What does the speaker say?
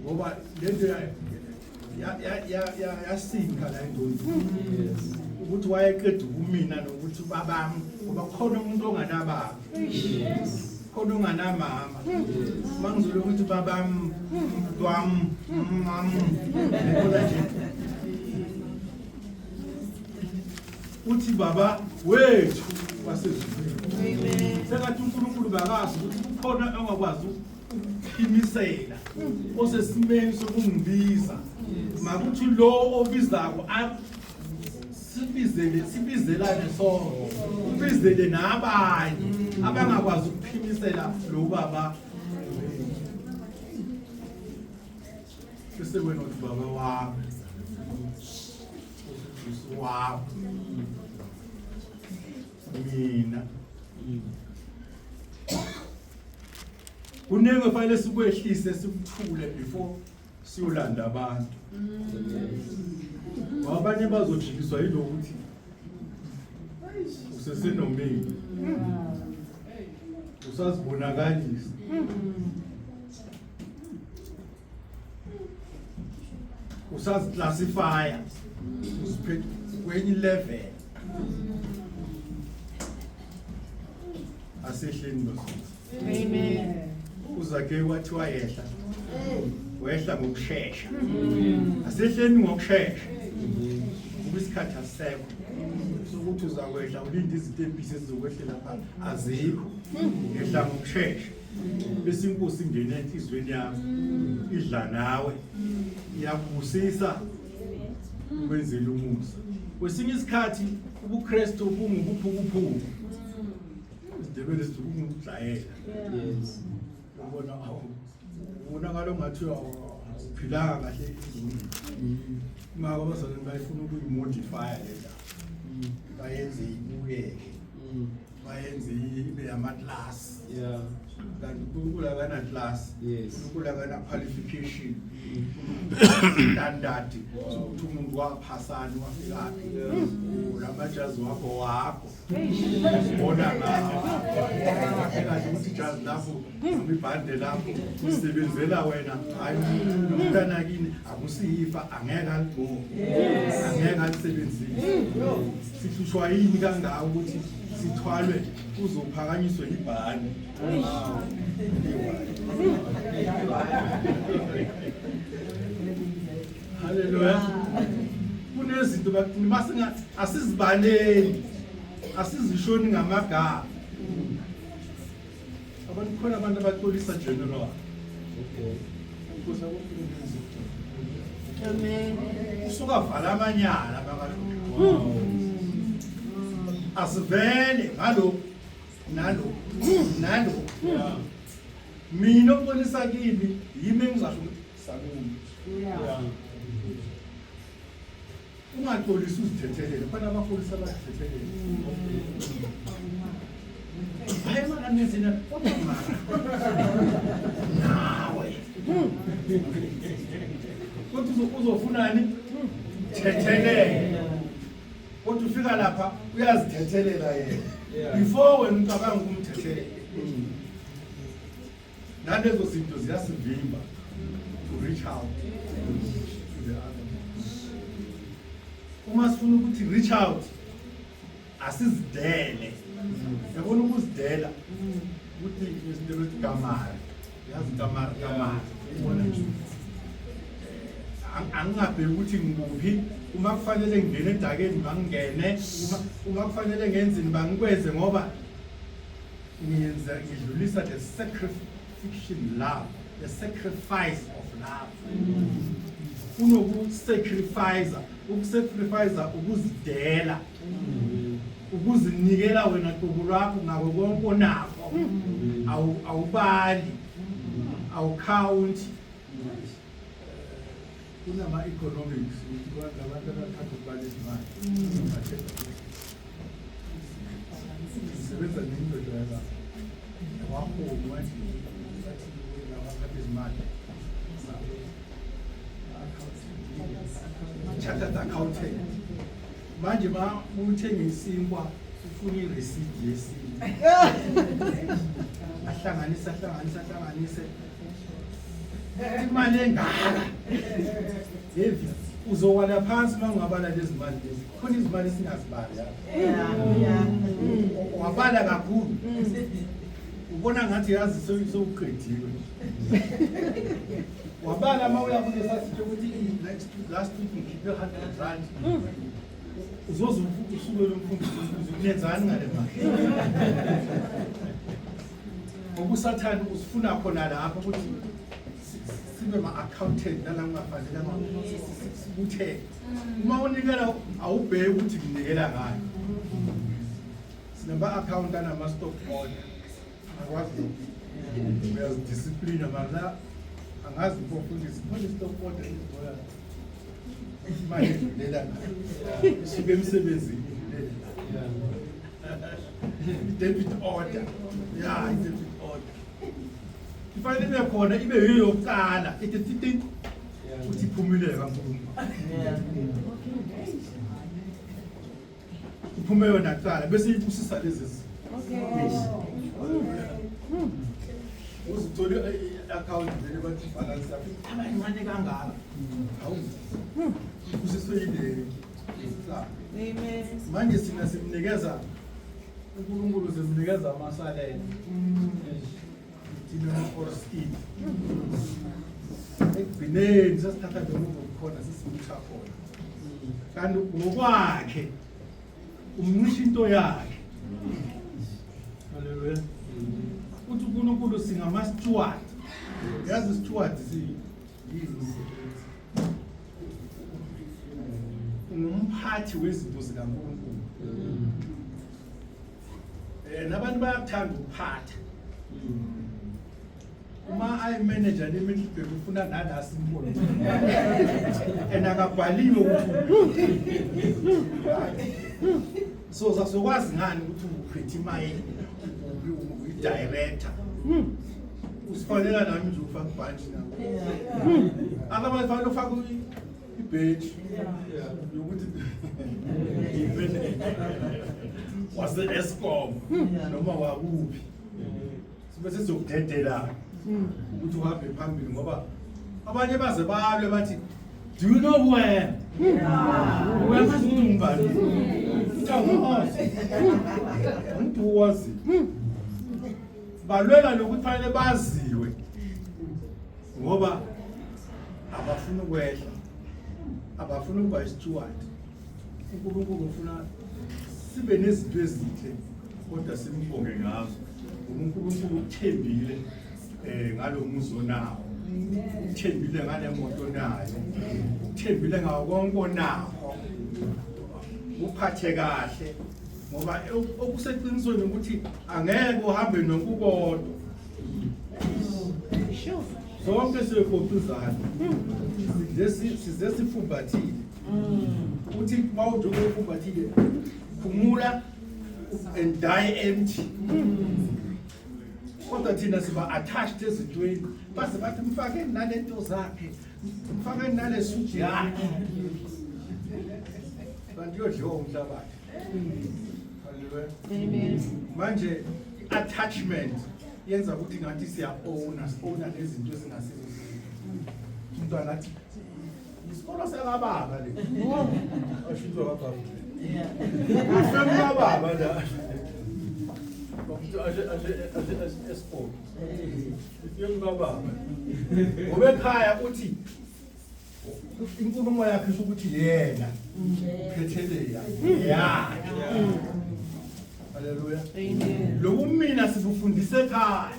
Ngoba lento yasinka la engqondweni. Yes. Ukuthi wayeqeda kumina nokuthi babami ngoba khona umuntu onganababa. Yes. Khona onganamama. Mangizule ukuthi babami mntwam mam. Ngibona nje. Uthi baba wethu wasezulwini. Amen. Sengathi uNkulunkulu bakazi ukuthi kukhona ongakwazi ukuphimisela osesimeni sokungibiza. Makuthi lo obizako sibizele sibizelane sonke. Ubizele nabanye abangakwazi ukuphimisela lo baba. Bese wena uthi baba wami. Wami. Mina. Kuningi ofanele sikwehlise sikuthule before siyolanda abantu. Ngoba abanye bazojikiswa yilokuthi usesenomile. Usazibonakalisa. Usaziclassifya uziphethe kwenye level. Asehleni bafethu. Amen. uZakeyu kwathiwa yehla wehla ngokushesha. Asehleni ngokushesha kuba isikhathi asisekho sokuthi uzakwehla ulinde izitebhisi ezizokwehlela phansi, azikho. Yehla ngokushesha bese inkosi ingena enhliziyweni yakho, idla nawe, iyakubusisa, ukwenzela umusa. Kwesinye isikhathi ubuKristu bungubuphukuphuku, isiNdebele sithi kungukudlayela. Yes. Ubona awu ubonakala ungathi awuphilanga kahle engqondweni. Ngakho abazalwane bayifuna ukuyimodifya le ndaba, bayenze ibukeke, bayenze ibe yama-class. Kanti uNkulunkulu akana-class. uNkulunkulu akana-qualification, standard sokuthi umuntu waphasani wafikaphi. Lamajazi wakho wakho ubona ngawo kahle ukuthi ijazi lakho noma ibhande lakho usebenzela wena, hayi umntana kini akusiyifa, angeke aligqoke, angeke alisebenzise. Sihlushwa yini kangaka ukuthi sithwalwe kuzophakanyiswe ibhande? Haleluya. Kunezinto bakuthi masinga asizibaleli, asizishoni ngamagama. Abantu khona abantu abaxolisa general. Inkosi akukhulumisa. Amen. Usuka vala amanyala bakasho. Asivele ngalo nalo nalo. Mina okubonisa kimi yimi engizasho ukuthi sakumi. Ungaxolisi uzithethelele, khona abaxolisa abazithethelele. Hayi mana nizina kodwa mara. Nawe. Kodwa uzofunani? Thethelele. Kodwa ufika lapha uyazithethelela yena. Before wena ucabanga ukumthethelela. Nalezo zinto ziyasivimba to reach out to the other. Uma sifuna ukuthi reach out, asizidele. Yabona ukuzidela ukuthi izinto bethi kamari, yazi kamari kamari, ubona nje angingabheki ukuthi ngikuphi. Uma kufanele ngingene edakeni mangingene, uma kufanele ngenzini bangikwenze, ngoba ngiyenza ngidlulisa the sacrificial love, the sacrifice of love. Kunokusacrifice, ukusacrifice ukuzidela, ukuzinikela wena qobo lwakho ngako konke onakho. Awubali, awucount. Kunama economics ukuthi abantu abathatha ukubala izimali sebenza nendoda yala waholi manje athi abaphatha izimali, chartered accountant. Manje ma uthenga isinkwa ufuna i-receipt yesinkwa, ahlanganise ahlanganise ahlanganise. Imali engaka. Heavy. Uzowala phansi uma ungabala lezi mali lezi. Khona izimali esingazibali lapha. Wabala kakhulu. Ubona ngathi yazi sewuqediwe. Wabala uma uya kulesa sitho ukuthi next last week ngikhiphe 100 rand. Uzoze usukele umfundisi ubuze nenzani ngale mali. Ngoba uSathane usifuna khona lapho ukuthi sibe ma-accountant nala kungafanele sibuthe. Uma unikela awubheki ukuthi nginikela ngani. Sinama-account anama-stop order. Akwazi uyazidisciplina mara angazi mfundisi khona i-stop order izibona imali edlulela ngayo. Isuke emsebenzini idlulele ngayo. I-debit order. Ya, i-debit order. Ifanele ibe khona ibe yiyo yokuqala ithi titi uthi iphumile kaNkulunkulu. Iphume yona kuqala bese ibusisa lezi zinto. Uzithole i-account vele bathi balance yakho abancane kangaka. Hawu. Ibusiswe yile. Amen. Manje sina simnikeza uNkulunkulu simnikeza amasalela. Thina ama-orskin. Ekugcineni sesithatha lokhu khona sesibutha khona. Kanti ngokwakhe umncisha into yakhe. Haleluya. Uthi uNkulunkulu singama-steward. Yazi steward si yini? Ungumphathi wezinto zikaNkulunkulu. Eh nabantu bayakuthanda ukuphatha. Uma ayi manager le Middleburg ufuna nala simbone. And akabhaliwe ukuthi so sasokwazi ngani ukuthi uphethe imali uyi-director. Usifanela nami nje ufaka ibhantshi nami. Otherwise fanele ufake ibheji yokuthi i-manager wase-Eskom noma wakuphi. Sibe sizokudedela ukuthi uhambe phambili ngoba abanye baze balwe bathi do you know who I am? Uyamazi ukuthi ungubani? Uthi awumazi. Umuntu uwazi. Balwela lokuthi fanele baziwe ngoba abafuni ukwehla. Abafuni ukuba isteward. uNkulunkulu ufuna sibe nezinto ezinhle kodwa simbonge ngazo. Ngoba uNkulunkulu ukuthembile eh ngalomuzi onawo. Ukuthembile ngale moto onayo. Ukuthembile ngawo konke onakho. Uphathe kahle ngoba okuseqinisweni ukuthi angeke uhambe nokukodwa. Sonke siyoqoqa izandla. Size sifumbathile. Uthi mawuthi ufumbathile khumula and die empty. Kodwa thina siba attached ezintweni baze bathi mfakeni nalento zakhe mfakeni nale suit yakhe kanti uyodliwa umhlabathi. Haleluya. Amen. Manje i-attachment yenza ukuthi ngathi siya-owna si-owna nezinto ezingasizo zethu. Umntwana athi isikolo sakababa le. Asho into kababa. Ifemu kababa la. Ashe ashe ashe ashe esikolo. Ifemu kababa. Ngoba ekhaya uthi inkulumo yakhe isho ukuthi yena uphetheleya yakhe. Haleluya. Amen. Lobu mina sibufundise ekhaya.